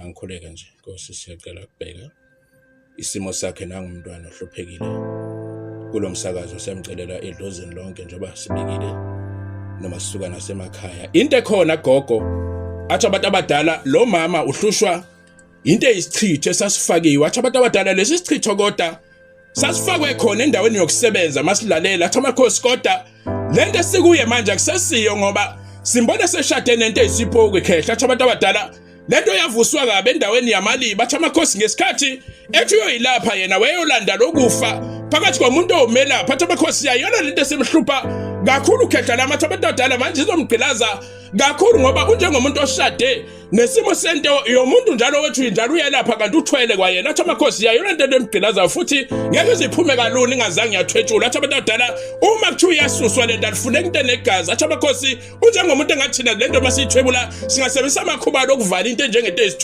Angikhuleke nje Nkosi, siyacela kubheka isimo sakhe nangumntwana ohluphekile kulo msakazo, siyamcelela edlozini lonke njengoba sibikile noma sisuka nasemakhaya. Into ekhona gogo, athi abantu abadala lo mama uhlushwa into eyisichitho esasifakiwe. Athi abantu abadala lesi sichitho kodwa sasifakwe khona endaweni yokusebenza masilalela. Athi amakhosi kodwa lento esikuye manje akusesiyo, ngoba simbona seshade nento eyisipoki khehla. Athi abantu abadala lento yavuswa kabi endaweni yamaliba. Athi amakhosi ngesikhathi ethi uyoyilapha yena weyolanda lokufa phakathi komuntu owumelapha. Athi amakhosi yayona lento esimhlupha kakhulu khehla lami. Athi abantu abadala manje izomgqilaza kakhulu ngoba unjengomuntu oshade nesimo sento yomuntu njalo wethu njalo uyelapha kanti uthwele kwayena. Athi amakhosi yayona nto emgqilazayo futhi ngeke iziphume kalula ingazange yathwetshulwa. Athi abantu abadala uma kuthiwa iyasuswa lento alifuneki into enegazi. Athi amakhosi unjengomuntu engathina lento masiyithwebula singasebenzisa amakhubalo okuvala into enjengento ezithwa.